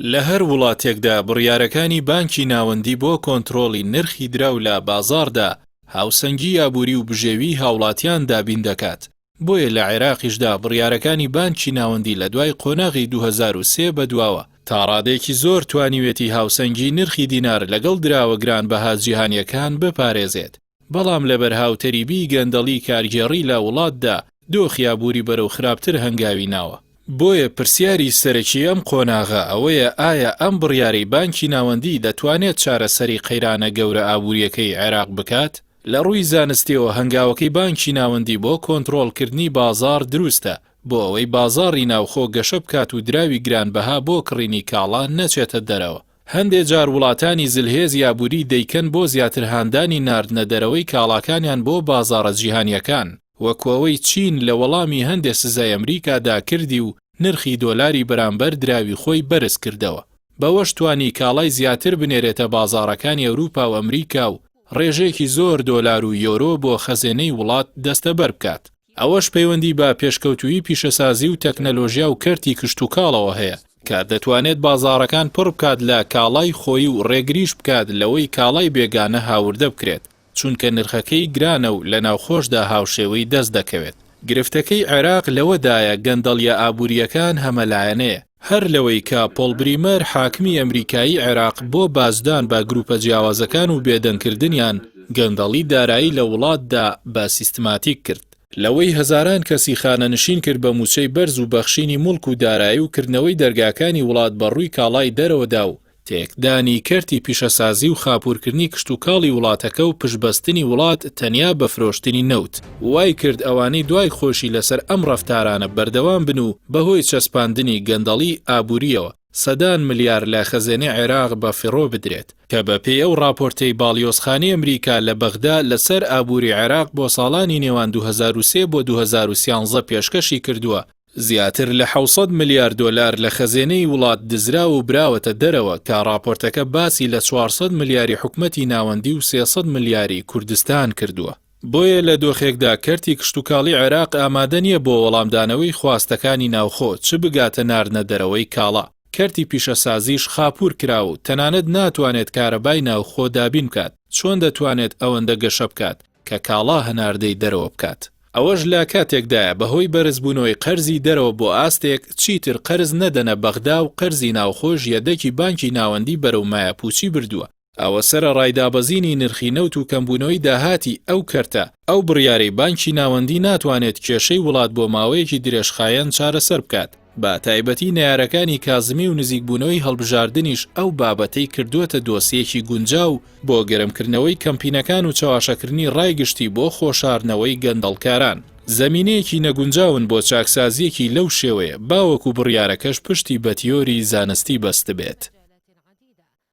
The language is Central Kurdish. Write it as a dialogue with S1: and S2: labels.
S1: لە هەر وڵاتێکدا بڕیارەکانی بانکی ناوەندی بۆ کۆنترۆڵی نرخی دراو لە بازاڕدا هاوسەنگی ئابووری و بژێویی هاوڵاتیان دابین دەکات، بۆیە لە عێراقیشدا بڕیارەکانی بانکی ناوەندی لە دوای قۆناغی 2003 بەدواوە تا ڕادەیەکی زۆر توانیوێتی هاوسەنگی نرخی دینار لەگەڵ دراوە گرانبەها جیهانییەکان بپارێزێت. بەڵام لەبەر هاوتەریبیی گەندەڵی کارگێڕی لە وڵاتدا دۆخی ئابووری بەرەو خراپتر هەنگاوی ناوە. بۆیە پرسیاری سەرەکی ئەم قۆناغە ئەوەیە ئایا ئەم بڕیارەی بانکی ناوەندی دەتوانێت چارەسەری قەیرانە گەورە ئابوورییەکەی عێراق بکات؟ لە ڕووی زانستییەوە هەنگاوەکەی بانکی ناوەندی بۆ کۆنتڕۆڵکردنی بازاڕ دروستە، بۆ ئەوەی بازاڕی ناوخۆ گەشە بکات و دراوی گرانبەها بۆ کڕینی کاڵا نەچێتە دەرەوە. هەندێ جار وڵاتانی زلهێزی ئابووری دەیکەن بۆ زیاتر هاندانی ناردنە دەرەوەی کاڵاکانیان بۆ بازاڕە جیهانییەکان، وەکو ئەوەی چین لە وەڵامی هەندێ سزای ئەمریکادا کردی و نرخی دۆلاری بەرامبەر دراوی خۆی بەرز کردەوە، بەوەش توانی کاڵای زیاتر بنێرێتە بازاڕەکانی ئەوروپا و ئەمریکا و ڕێژەیەکی زۆر دۆلار و یۆرۆ بۆ خەزێنەی وڵات دەستەبەر بکات. ئەوەش پەیوەندی بە پێشکەوتوویی پیشەسازی و تەکنەلۆژیا و کەرتی کشتوکاڵەوە هەیە، کە دەتوانێت بازاڕەکان پڕ بکات لە کاڵای خۆیی و ڕێگریش بکات لەوەی کاڵای بێگانە هاوردە بکرێت، چونکە نرخەکەی گرانە و لە ناوخۆشدا هاوشێوەی دەست دەکەوێت. گرفتەکەی عێراق لەوەدایە گەندەڵییە ئابوورییەکان هەمەلایەنەیە، هەر لەوەی کە پۆڵ بریمەر حاکمی ئەمریکایی عێراق بۆ باجدان بە گروپە جیاوازەکان و بێدەنگکردنیان گەندەڵی دارایی لە وڵاتدا بە سیستماتیک کرد. لەوەی هەزاران کەسی خانەنشین کرد بە موچەی بەرز و بەخشینی موڵک و دارایی و کردنەوەی دەرگاکانی وڵات بە ڕووی کاڵای دەرەوەدا و تێکدانی کەرتی پیشەسازی و خاپوورکردنی کشتوکاڵی وڵاتەکە و پشتبەستنی وڵات تەنیا بە فرۆشتنی نەوت، وای کرد ئەوانەی دوای خۆشی لەسەر ئەم ڕەفتارانە بەردەوام بن و بەهۆی چەسپاندنی گەندەڵی ئابوورییەوە سەدان ملیار لە خەزێنەی عێراق بە فیڕۆ بدرێت، کە بەپێی ئەو ڕاپۆرتەی باڵیۆزخانەی ئەمریکا لە بەغدا لەسەر ئابووری عێراق بۆ ساڵانی نێوان 2003 بۆ 2013 پێشکەشی کردووە، زیاتر لە 700 ملیار دۆلار لە خەزێنەی وڵات دزراو و براوەتە دەرەوە کە ڕاپۆرتەکە باسی لە 400 ملیاری حکومەتی ناوەندی و 300 ملیاری کوردستان کردووە. بۆیە لە دۆخێکدا کەرتی کشتوکاڵی عێراق ئامادە نییە بۆ وەڵامدانەوەی خواستەکانی ناوخۆ چ بگاتە ناردنە دەرەوەی کاڵا، کەرتی پیشەسازیش خاپوور کراوە و تەنانەت ناتوانێت کارەبای ناوخۆ دابین بکات، چۆن دەتوانێت ئەوەندە گەشە بکات کە کاڵا هەناردەی دەرەوە بکات؟ ئەوەش لە کاتێکدایە بەهۆی بەرزبوونەوەی قەرزی دەرەوە بۆ ئاستێک چیتر قەرز نەدەنە بەغدا و قەرزی ناوخۆش یەدەکی بانکی ناوەندی بەرەو مایەپووچی بردووە، ئەوە سەرەڕای دابەزینی نرخی نەوت و کەمبوونەوەی داهاتی ئەو کەرتە، ئەو بڕیارەی بانکی ناوەندی ناتوانێت کێشەی وڵات بۆ ماوەیەکی درێژخایەن چارەسەر بکات، بە تایبەتی نەیارەکانی کازمی و نزیکبوونەوەی هەڵبژاردنیش ئەو بابەتەی کردووەتە دۆسیەکی گونجاو بۆ گەرمکردنەوەی کەمپینەکان و چەواشەکردنی ڕای گشتی بۆ خۆشاردنەوەی گەندەڵکاران. زەمینەیەکی نەگونجاون بۆ چاکسازییەکی لەو شێوەیە، باوەکو بڕیارەکەش پشتی بە تیۆری زانستی بەستبێت.